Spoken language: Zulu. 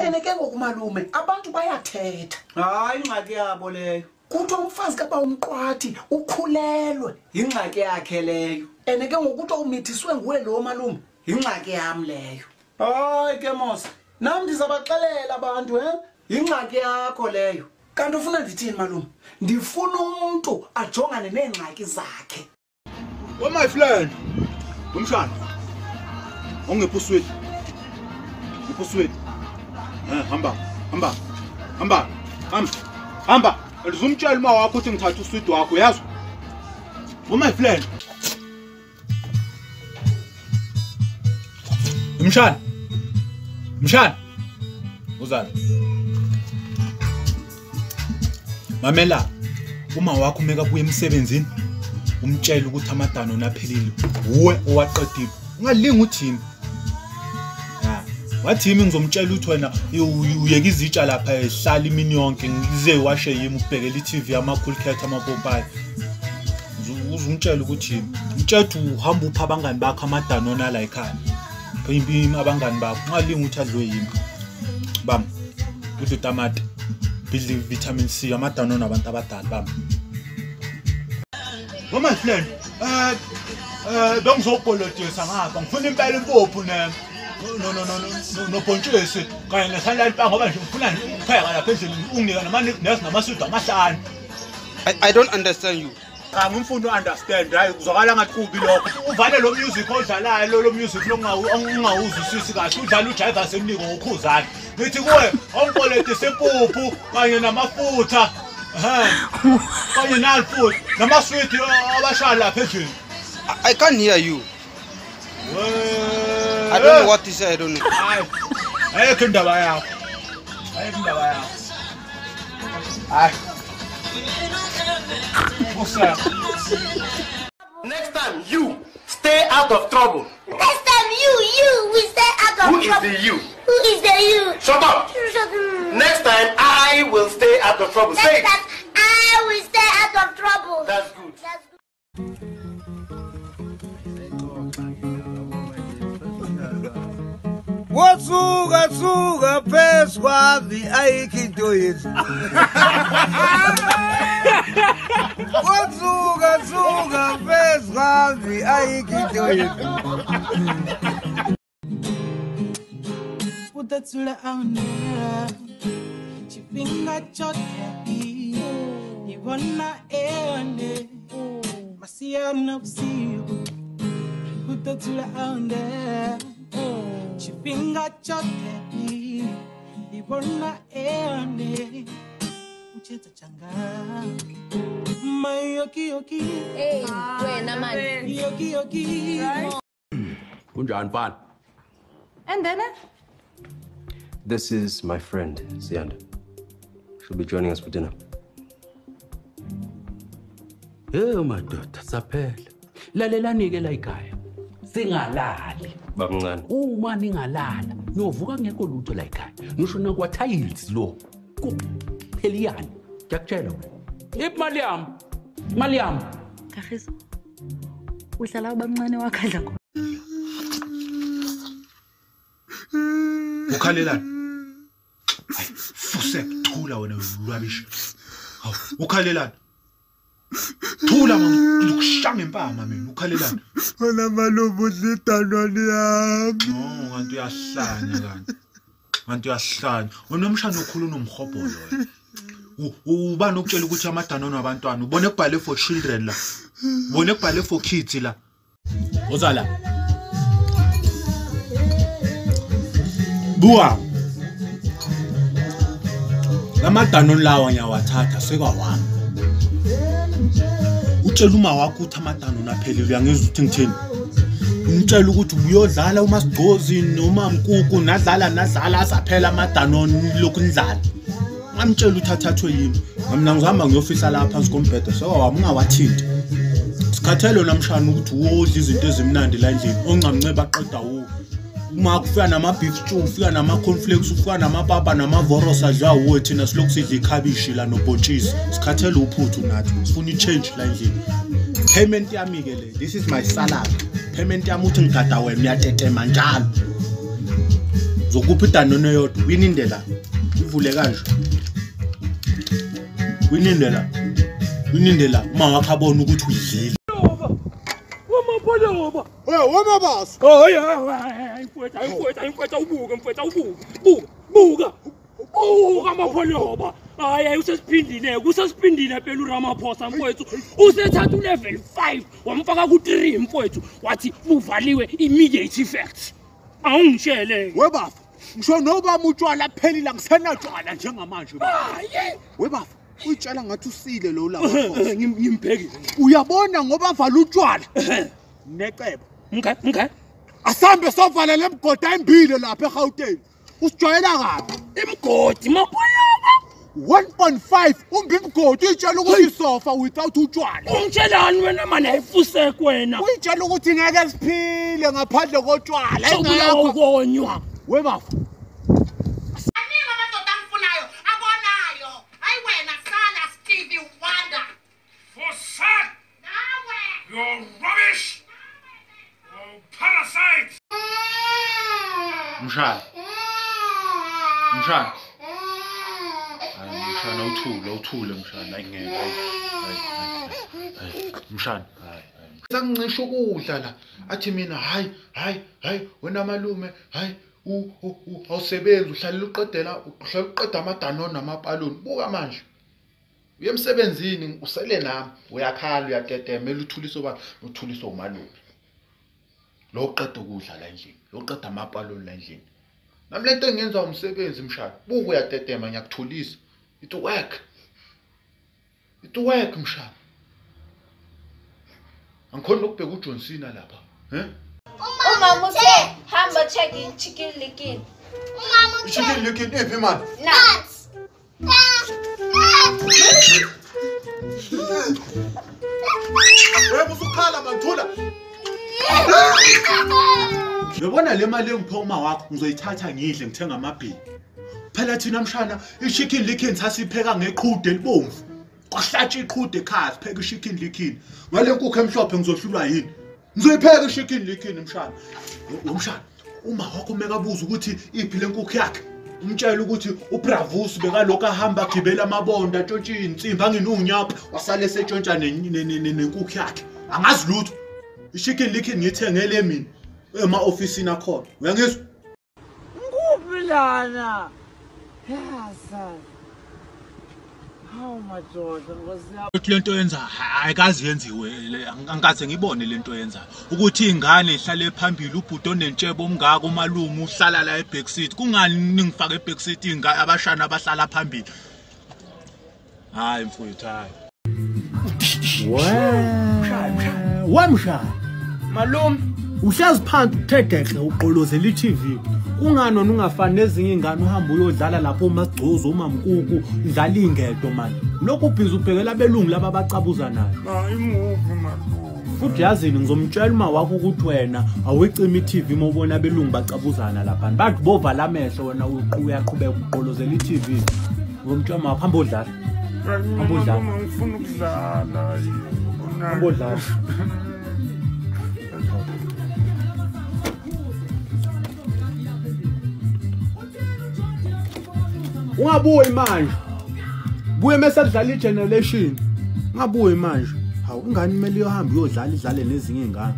Ene ke ngoku malume abantu bayathetha. Hayi ingxaki yabo leyo. Kuthiwa umfazi kaba umqwathi ukhulelwe. Ingxaki yakhe leyo. Ene ke ngoku kuthiwa umithiswe nguwe lo malume. Ingxaki yam leyo. Hayi ke mos. Nam ndizabaxelela abantu he? Ingxaki yakho leyo. Kanti ufuna ndithini malume? Ndifuna umuntu ajongane neengxaki zakhe. Oh my friend. Umshana. Ongephi uswidi. Uphi uswidi. Hamba, hamba. Hamba. Hamba. Hamba. Ndizumtshela uma wakho ukuthi ngithatha uswidi wakho, uyazwa? Oh my friend. Umshana. Umshana. Uzana. Mamela, uma wakho umeka kuye emsebenzini umtshela ukuthi amadanoni aphelile, uwe owaqedile. Ungalingi uthini. Wathi ngizomtshela ukuthi wena uyeka izitsha lapha ehlala imini yonke ngize washe yimi ubhekela iTV ama-cool cat amapopayi. Uzungitshela ukuthi mtshela uhamba upha abangani bakho amadanoni ala ekhaya. Phimbi abangani bakho ungalingi ukuthi adliwe yimi. Bam. Udle tamati. Bidli vitamin C amadanoni abantu abadala bam. Oh my friend, bengizokolotisa ngapha ngifuna impela impuphu ne. No nobhontshisi kanye nesandla lipa ngoba nje ngifuna nje ukupheka lapha endlini unginika namaswidi amahlanu. I don't understand you. Cha ngimfuna u-understand hayi kuzwakala ngathi kubi lokho. Uvale lo music odlalayo lo music ongawuzwisisi kahle udlala ujive semniko ngokhuzana. Ngithi kuwe ongikolotisa impuphu kanye namafutha. Kanye nalfuthi namaswidi abashaya lapha endlini. I can't hear you. I don't know what to say, I don't know. Ayikho indaba yakho. Ayikho indaba yakho. Hayi. Next time you stay out of trouble. Next time you will stay out of trouble. Who is the you? Who is the you? Shut up. Next time I will stay out of trouble. Next time I will stay out of trouble. That's good. That's good. Wotsuka tsuka phezu kwami ayikho into yethu. Wotsuka tsuka phezu kwami ayikho into yethu. Utatsula awunela chipinga chote ibona ene masiyana usiku utatsula awunela chipinga chote ibona ene ucheza changa mayoki yoki. Hey wena man yoki yoki kunjani mfana? And then this is my friend Ziyanda. She'll be joining us for dinner. Hey madoda saphela lalelani ke la ekhaya singalali Babamncane. Uma ningalala niyovuka ngekho lutho la ekhaya. Ngisho nakwa tiles lo. Kupheliyani. Ngiyakutshela wena. Imali yami. Imali yami. Kagiso. Uhlala ubamncane wakadla khona. Ukhalelani? Hayi, fusek thula wena rubbish. Hawu, ukhalelani? Thula mama, ngikushaya ngempama mina, ukhalelani? Wena malume udla idanoni yami. No, kanti uyahlanya kanti. Kanti uyahlanya. Wena umshana okhulu unomhobholo wena. Ubani okutshela ukuthi amadanoni abantwana? Ubone kubhale for children la. Ubone kubhale for kids la. Ozala. Buka. Lamadanoni lawa ngiyawathatha sekwawami. Utshela uma wakho ukuthi amadanoni aphelile uyangizwa ukuthi ngithini? Umtshela ukuthi uyodlala uma sigcozi noma mkuku nadlala asaphela amadanoni lokhu nidlala. Ngamtshela ukuthi athathwe yimi. Mina ngihamba ngiyofihla lapha phansi kombhedo sekwawami ungawathinti. Sikhathele namshana ukuthi wodla izinto ezimnandi la endlini oncamnceba aqeda wo. Uma kufika nama beef stew, ufika nama cornflakes, ufika namapapa namavoros adliwa wuwe thina silokhu sidla ikhabishi la nobhontshisi. Sikhathele uphuthu nathi, sifuna i-change la endlini. Payment yami ke le, this is my salary. Payment yami uthi ngigada wena uyatetema njalo. Zokupha iDanone yodwa uyininde la. Ivule kanje. Uyininde la. Uyininde la uma wakho abona ukuthi uyidlile. Wamapoloba. Eh wamabasa. Hayi hayi mfowethu, hayi mfowethu ubuke mfowethu ubuke. Buka, buka. Buka amapoloba. Hayi usesiphindile, usesiphindile phela uRamaphosa mfowethu. Usethatha ulevel 5 wamfaka ku3 mfowethu wathi buvaliwe immediate effect. Awungitshele. Webafa, ngisho noba utshwala phelile angisenatshwala njengamanje baba. Hayi. Webafa, uyitshela ngathi usile lo lapho. Ngimbhekile. Uyabona ngoba avala utshwala. Necebo. Okay, okay. Asambe sovala lemigodi embili lapha eGauteng. Usijwayela kabi. Imigodi mapoloba. 1.5 umbi imigodi uyitshela ukuthi isofa without utshwala. Ungitshelani wena manje ayifusek wena. Uyitshela ukuthi ngeke siphile ngaphandle kotshwala. Sokubulawa ukonywa. Webafa. Aningi amadoda angifunayo abonayo. Hayi wena sala Stevie Wonder. Forsake! Nawe. You're rubbish! You parasite! Mshana. Mshana. Mshana uthule, uthule mshana ayingeke. Hayi. Mshana, hayi. Sangincisha ukudla la. Athi mina hayi, hayi, hayi wena malume, hayi awusebenzi uhlalela uqedela, uhlalela uqeda amaDanone namapaloni. Buka manje. Uye emsebenzini usele nami, uyakhala uyatetemela uthuliso ba, uthuliso umalume. Lo uqeda ukudla la endlini, lo uqeda amapaloni la endlini. Nami lento engenza umsebenzi mshana. Buka uyatetema ngiyakuthulisa. It work. It work mshana. Angikhona ukubheka uJohn Cena lapha, eh? Umama uthe hamba check i-Chicken Licken. Umama uthe i-Chicken Licken iphi manje? Nuts. Wena usukhala manthula. Uyabona le mali engiphe uma wakho ngizoyithatha ngidle ngithenga amabhili. Phela thina mshana i-Chicken Licken sasipheka ngeqhude elibomvu. Kwahlatsha iqhude ekhaya sipheka i-Chicken Licken. Ngale nkukhu emhlophe ngizohlulwa yini? Ngizoyipheka i-Chicken Licken mshana. Lo mshana uma wakho mekabuza ukuthi iphi le nkukhu yakhe, umtshela ukuthi uBravus bekalokhu ahamba agibela amabonda atshontshe insimbi anginunyapha wasale setshontsha nenkukhu yakhe. Angazi lutho. I-Chicken Licken ngithengele mina ema-ofisini akhona. Uyangizwa? Ngikuphi lana? Yasa. Hawu madoda nkosi yami. Ukuthi lento yenza ayikazi yenziwe, angikaze ngibone lento yenza. Ukuthi ingane ihlale phambili ubhuti onentshebo omngaka umalume uhlala la ebackseat. Kungani ningifake ebackseat ingane abashana abahlala phambili? Hayi mfowethu hayi. Wemshana. Malume uhlezi phansi uthedehle uqolozela i-TV. Kungani wena ungafani nezinye ingane uhamba uyodlala lapho uMasigcozo uMamkuku udlala ingedo manje. Lokhu ubhizi ubhekela abelungu laba abacabuza nayo. Hayi movie malume. Futhi yazini ngizomtshela uma wakho ukuthi wena awuyicima i-TV uma ubona abelungu bacabuzana lapha. Bathi bovala amehlo wena uyaqhubeka uqolozela i-TV. Ngizomtshela uma hamba odlala. Hamba odlala. Ngifuna ukudlala. Hamba odlala. Ungabuyi manje. Buye mase kudlala igeneration. Ungabuyi manje. Hawu ingane kumele iyohamba iyodlala idlale nezinye izingane.